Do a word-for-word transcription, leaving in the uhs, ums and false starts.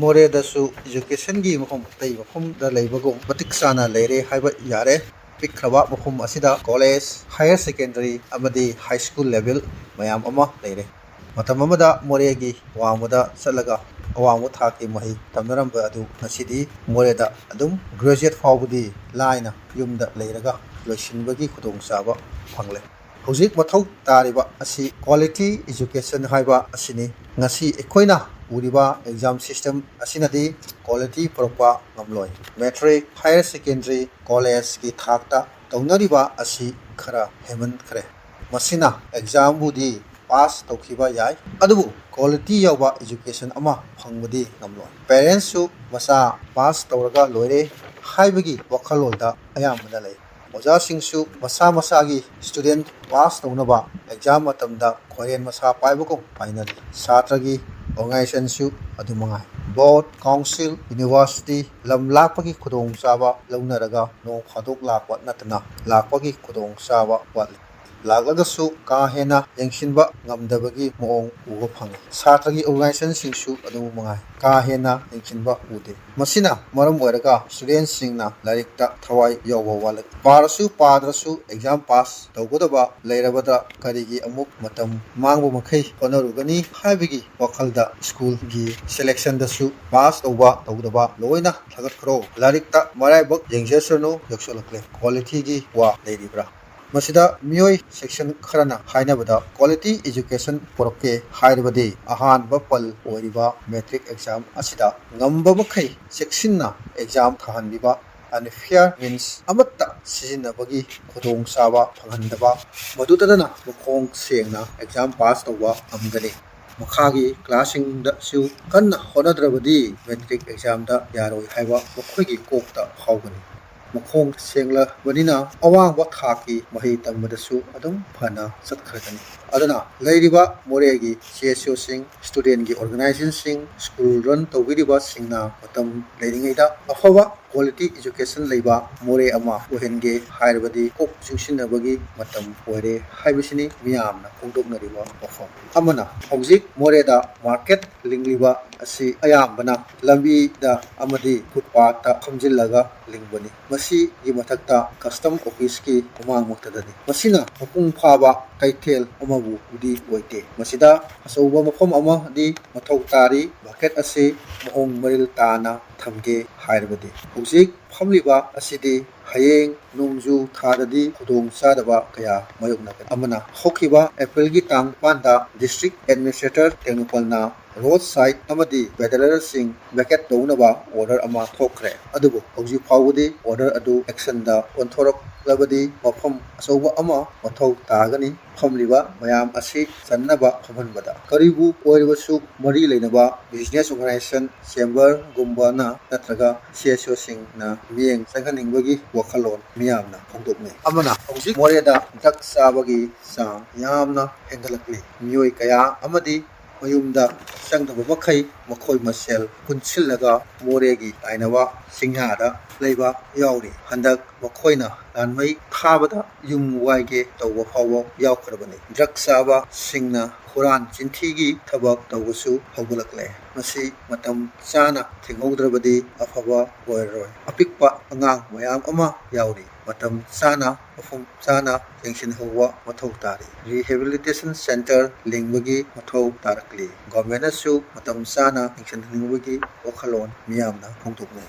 ꯃꯣꯔꯦꯗꯁꯨ educationꯒꯤ ꯃꯐꯝ ꯑꯇꯩ ꯃꯐꯝꯗ ꯂꯩꯕꯒꯨꯝ ꯃꯇꯤꯛ ꯆꯥꯅ ꯂꯩꯔꯦ ꯍꯥꯏꯕ ꯌꯥꯔꯦ꯫ ꯄꯤꯛꯈ꯭ꯔꯕ ꯃꯐꯝ ꯑꯁꯤꯗ college, higher secondary ꯑꯃꯗꯤ high school level ꯃꯌꯥꯝ ꯑꯃ ꯂꯩꯔꯦ꯫ ꯃꯇꯝ ꯑꯃꯗ ꯃꯣꯔꯦꯒꯤ ꯋꯥꯡꯃꯗ ꯆꯠꯂꯒ ꯑꯋꯥꯡꯕ ꯊꯥꯛꯀꯤ ꯃꯍꯩ ꯇꯝꯅꯔꯝꯕ ꯑꯗꯨ ꯉꯁꯤꯗꯤ ꯃꯣꯔꯦꯗ ꯑꯗꯨꯝ graduate ꯐꯥꯎꯕꯗꯤ ꯂꯥꯏꯅ ꯌꯨꯝꯗ ꯂꯩꯔꯒ ꯂꯣꯏꯁꯤꯟꯕꯒꯤ ꯈꯨꯗꯣꯡꯆꯥꯕ ꯐꯪꯂꯦ꯫ ꯍꯧꯖꯤꯛ ꯃꯊꯧ ꯇꯥꯔꯤꯕ ꯑꯁꯤ quality education ꯍꯥꯏꯕ ꯑꯁꯤꯅꯤ꯫ ꯉꯁꯤ ꯑꯩꯈꯣꯏꯅ ꯎꯔꯤꯕ exam system ꯑꯁꯤꯅꯗꯤ quality ꯄꯨꯔꯛꯄ ꯉꯝꯂꯣꯏ꯫ Matric, higher secondary, collegeꯀꯤ ꯊꯥꯛꯇ ꯇꯧꯅꯔꯤꯕ ꯑꯁꯤ ꯈꯔ ꯍꯦꯟꯃꯟꯈ꯭ꯔꯦ꯫ ꯃꯁꯤꯅ examꯕꯨꯗꯤ pass ꯇꯧꯈꯤꯕ ꯌꯥꯏ, ꯑꯗꯨꯕꯨ quality ꯌꯥꯎꯕ education ꯑꯃ ꯐꯪꯕꯗꯤ ꯉꯝꯂꯣꯏ꯫ Parentsꯁꯨ ꯃꯆꯥ pass ꯇꯧꯔꯒ ꯂꯣꯏꯔꯦ ꯍꯥꯏꯕꯒꯤ ꯋꯥꯈꯜꯂꯣꯟꯗ ꯑꯌꯥꯝꯕꯅ ꯂꯩ꯫ ꯑꯣꯖꯥꯁꯤꯡꯁꯨ ꯃꯁꯥ ꯃꯁꯥꯒꯤ student pass ꯇꯧꯅꯕ exam ꯃꯇꯝꯗ ꯈꯣꯏꯔꯦꯟ ꯃꯁꯥ ꯄꯥꯏꯕꯒꯨꯝ ꯄꯥꯏꯅꯔꯤ꯫ ꯁꯥꯇ꯭ꯔꯒꯤ organizationꯁꯨ ꯑꯗꯨ ꯃꯉꯥꯏ꯫ Board, council, university, ꯂꯝ ꯂꯥꯞꯄꯒꯤ ꯈꯨꯗꯣꯡꯆꯥꯕ ꯂꯧꯅꯔꯒ ꯅꯣꯡ ꯐꯥꯗꯣꯛ ꯂꯥꯛꯄ ꯅꯠꯇꯅ ꯂꯥꯛꯄꯒꯤ ꯈꯨꯗꯣꯡꯆꯥꯕ ꯋꯥꯠꯂꯤ꯫ ꯂꯥꯛꯂꯒꯁꯨ ꯀꯥ ꯍꯦꯟꯅ ꯌꯦꯡꯁꯤꯟꯕ ꯉꯝꯗꯕꯒꯤ ꯃꯑꯣꯡ ꯎꯕ ꯐꯪꯉꯤ꯫ ꯁꯥꯇ꯭ꯔꯒꯤ organizationꯁꯤꯡꯁꯨ ꯑꯗꯨ ꯃꯉꯥꯏ, ꯀꯥ ꯍꯦꯟꯅ ꯌꯦꯡꯁꯤꯟꯕ ꯎꯗꯦ꯫ ꯃꯁꯤꯅ ꯃꯔꯝ ꯑꯣꯏꯔꯒ studentꯁꯤꯡꯅ ꯂꯥꯏꯔꯤꯛꯇ ꯊꯋꯥꯏ ꯌꯥꯎꯕ ꯋꯥꯠꯂꯛꯏ꯫ ꯄꯥꯔꯁꯨ ꯄꯥꯗ꯭ꯔꯁꯨ exam pass ꯇꯧꯒꯗꯕ ꯂꯩꯔꯕꯗ ꯀꯔꯤꯒꯤ ꯑꯃꯨꯛ ꯃꯇꯝ ꯃꯥꯡꯕ ꯃꯈꯩ ꯍꯣꯠꯅꯔꯨꯒꯅꯤ ꯍꯥꯏꯕꯒꯤ ꯋꯥꯈꯜꯗ schoolꯒꯤ selectionꯗꯁꯨ pass ꯇꯧꯕ ꯇꯧꯗꯕ ꯂꯣꯏꯅ ꯊꯥꯒꯠꯈ꯭ꯔꯣ꯫ ꯂꯥꯏꯔꯤꯛꯇ ꯃꯔꯥꯏꯕꯛ ꯌꯦꯡꯖꯁꯅꯨ ꯌꯧꯁꯜꯂꯛꯂꯦ꯫ Qualityꯒꯤ ꯋꯥ ꯂꯩꯔꯤꯕ꯭ꯔꯥ? ꯃꯁꯤꯗ ꯃꯤꯑꯣꯏ section ꯈꯔꯅ ꯍꯥꯏꯅꯕꯗ quality education ꯄꯨꯔꯛꯀꯦ ꯍꯥꯏꯔꯕꯗꯤ ꯑꯍꯥꯟꯕ ꯄꯜ ꯑꯣꯏꯔꯤꯕ matric exam ꯑꯁꯤꯗ ꯉꯝꯕ ꯃꯈꯩ ꯆꯦꯛꯁꯤꯟꯅ exam ꯊꯥꯍꯟꯕꯤꯕ, unfair means ꯑꯃꯠꯇ ꯁꯤꯖꯤꯟꯅꯕꯒꯤ ꯈꯨꯗꯣꯡꯆꯥꯕ ꯐꯪꯍꯟꯗꯕ, ꯃꯗꯨꯇꯗꯅ ꯃꯈꯣꯡ ꯁꯦꯡꯅ exam pass ꯇꯧꯕ ꯉꯝꯒꯅꯤ꯫ ꯃꯈꯥꯒꯤ classꯁꯤꯡꯗꯁꯨ ꯀꯟꯅ ꯍꯣꯠꯅꯗ꯭ꯔꯕꯗꯤ matric examꯗ ꯌꯥꯔꯣꯏ ꯍꯥꯏꯕ ꯃꯈꯣꯏꯒꯤ ꯀꯣꯛꯇ ꯐꯥꯎꯒꯅꯤ꯫ ꯃꯈꯣꯡ ꯁꯦꯡꯂꯕꯅꯤꯅ ꯑꯋꯥꯡꯕ ꯊꯥꯛꯀꯤ ꯃꯍꯩ ꯇꯝꯕꯗꯁꯨ ꯑꯗꯨꯝ ꯐꯅ ꯆꯠꯈ꯭ꯔꯒꯅꯤ꯫ ꯑꯗꯨꯅ ꯂꯩꯔꯤꯕ ꯃꯣꯔꯦꯒꯤ CSOꯁꯤꯡ, studentꯀꯤ organizationꯁꯤꯡ, school run ꯇꯧꯕꯤꯔꯤꯕꯁꯤꯡꯅ ꯃꯇꯝ ꯂꯩꯔꯤꯉꯩꯗ ꯑꯐꯕ quality education ꯂꯩꯕ ꯃꯣꯔꯦ ꯑꯃ ꯑꯣꯏꯍꯟꯒꯦ ꯍꯥꯏꯔꯕꯗꯤ ꯀꯣꯛ ꯆꯨꯡꯁꯤꯟꯅꯕꯒꯤ ꯃꯇꯝ ꯑꯣꯏꯔꯦ ꯍꯥꯏꯕꯁꯤꯅꯤ ꯃꯤꯌꯥꯝꯅ ꯐꯣꯡꯗꯣꯛꯅꯔꯤꯕ ꯋꯥꯐꯝ꯫ ꯑꯃꯅ, ꯍꯧꯖꯤꯛ ꯃꯣꯔꯦꯗ market ꯂꯤꯡꯂꯤꯕ ꯑꯁꯤ ꯑꯌꯥꯝꯕꯅ ꯂꯝꯕꯤꯗ ꯑꯃꯗꯤ ꯐꯨꯠꯄꯥꯠꯇ ꯈꯣꯝꯖꯤꯜꯂꯒ ꯂꯤꯡꯕꯅꯤ꯫ ꯃꯁꯤꯒꯤ ꯃꯊꯛꯇ ꯀꯁꯇꯝ ꯑꯣꯐꯤꯁꯀꯤ ꯃꯃꯥꯡꯃꯛꯇꯗꯅꯤ꯫ ꯃꯁꯤꯅ ꯃꯄꯨꯡ ꯐꯥꯕ ꯀꯩꯊꯦꯜ ꯑꯃꯕꯨꯗꯤ ꯑꯣꯏꯗꯦ꯫ ꯃꯁꯤꯗ ꯑꯆꯧꯕ ꯃꯐꯝ ꯑꯃꯗꯤ ꯃꯊꯧ ꯇꯥꯔꯤ꯫ ꯕꯀꯦꯠ ꯑꯁꯤ ꯃꯑꯣꯡ ꯃꯔꯤꯜ ꯇꯥꯅ ꯊꯝꯒꯦ ꯍꯥꯏꯔꯕꯗꯤ ꯍꯧꯖꯤꯛ ꯐꯝꯂꯤꯕ ꯑꯁꯤꯗꯤ ꯍꯌꯦꯡ ꯅꯣꯡꯖꯨ ꯊꯥꯗꯗꯤ ꯈꯨꯗꯣꯡ ꯆꯥꯗꯕ ꯀꯌꯥ ꯃꯥꯌꯣꯛꯅꯒꯅꯤ꯫ ꯑꯃꯅ, ꯍꯧꯈꯤꯕ ꯑꯦꯄ꯭ꯔꯤꯜꯒꯤ ꯇꯥꯡ ꯅꯤꯄꯥꯟꯗ ꯗꯤꯁꯇ꯭ꯔꯤꯛ ꯑꯦꯗꯃꯤꯅꯤꯁꯇ꯭ꯔꯦꯇꯔ ꯇꯦꯡꯅꯧꯄꯜꯅ ꯔꯣꯗ ꯁꯥꯏꯠ ꯑꯃꯗꯤ ꯄꯦꯗꯂꯔꯁꯤꯡ ꯕꯦꯀꯦꯠ ꯇꯧꯅꯕ ꯑꯣꯔꯗꯔ ꯑꯃ ꯊꯣꯛꯈ꯭ꯔꯦ꯫ ꯑꯗꯨꯕꯨ ꯍꯧꯖꯤꯛ ꯐꯥꯎꯕꯗꯤ ꯑꯣꯔꯗꯔ ꯑꯗꯨ ꯑꯦꯛꯁꯟꯗ ꯑꯣꯟꯊꯣꯔꯛꯂꯕꯗꯤ ꯃꯐꯝ ꯑꯆꯧꯕ ꯑꯃ ꯃꯊꯧ ꯇꯥꯒꯅꯤ꯫ ꯐꯝꯂꯤꯕ ꯃꯌꯥꯝ ꯑꯁꯤ ꯆꯟꯅꯕ ꯐꯝꯍꯟꯕꯗ ꯀꯔꯤꯕꯨ ꯑꯣꯏꯔꯕꯁꯨ ꯃꯔꯤ ꯂꯩꯅꯕ ꯕꯤꯖꯤꯅꯦꯁ ꯑꯣꯔꯒꯅꯥꯏꯖꯦꯁꯟ, ꯆꯦꯝꯕꯔꯒꯨꯝꯕꯅ ꯅꯠꯇ꯭ꯔꯒ ꯁꯤ ꯑꯦꯁ ꯑꯣꯁꯤꯡꯅ ꯃꯤꯠꯌꯦꯡ ꯆꯪꯍꯟꯅꯤꯡꯕꯒꯤ ꯋꯥꯈꯜꯂꯣꯟ ꯃꯤꯌꯥꯝꯅ ꯐꯣꯡꯗꯣꯛꯅꯩ꯫ ꯑꯃꯅ, ꯍꯧꯖꯤꯛ ꯃꯣꯔꯦꯗ ꯗ꯭ꯔꯒ ꯆꯥꯕꯒꯤ ꯆꯥꯡ ꯌꯥꯝꯅ ꯍꯦꯟꯒꯠꯂꯛꯂꯤ꯫ ꯃꯤꯑꯣꯏ ꯀꯌꯥ ꯑꯃꯗꯤ ꯃꯌꯨꯝꯗ ꯆꯪꯗꯕ ꯃꯈꯩ ꯃꯈꯣꯏ ꯃꯁꯦꯜ ꯄꯨꯟꯁꯤꯜꯂꯒ ꯃꯣꯔꯦꯒꯤ ꯇꯥꯏꯅꯕ ꯆꯤꯡꯌꯥꯗ ꯂꯩꯕ ꯌꯥꯎꯔꯤ꯫ ꯍꯟꯗꯛ ꯃꯈꯣꯏꯅ ꯂꯥꯟꯃꯩ ꯊꯥꯕꯗ ꯌꯨꯝ ꯋꯥꯏꯒꯦ ꯇꯧꯕ ꯐꯥꯎꯕ ꯌꯥꯎꯈ꯭ꯔꯕꯅꯤ꯫ ꯗ꯭ꯔꯒ ꯆꯥꯕꯁꯤꯡꯅ ꯍꯨꯔꯥꯟ ꯆꯤꯟꯊꯤꯒꯤ ꯊꯕꯛ ꯇꯧꯕꯁꯨ ꯍꯧꯒꯠꯂꯛꯂꯦ꯫ ꯃꯁꯤ ꯃꯇꯝ ꯆꯥꯅ ꯊꯤꯡꯍꯧꯗ꯭ꯔꯕꯗꯤ ꯑꯐꯕ ꯑꯣꯏꯔꯔꯣꯏ꯫ ꯑꯄꯤꯛꯄ ꯑꯉꯥꯡ ꯃꯌꯥꯝ ꯑꯃ ꯌꯥꯎꯔꯤ꯫ ꯃꯇꯝ ꯆꯥꯅ, ꯃꯐꯝ ꯆꯥꯅ ꯌꯦꯡꯁꯤꯟꯍꯧꯕ ꯃꯊꯧ ꯇꯥꯔꯤ꯫ ꯔꯤꯍꯦꯕꯤꯂꯤꯇꯦꯁꯟ ꯁꯦꯟꯇꯔ ꯂꯤꯡꯕꯒꯤ ꯃꯊꯧ ꯇꯥꯔꯛꯂꯤ꯫ ꯒꯣꯔꯃꯦꯟꯅꯁꯨ ꯃꯇꯝ ꯆꯥꯅ ꯌꯦꯡꯁꯤꯟꯍꯟꯅꯤꯡꯕꯒꯤ ꯋꯥꯈꯜꯂꯣꯟ ꯃꯤꯌꯥꯝꯅ ꯐꯣꯡꯗꯣꯛꯂꯦ꯫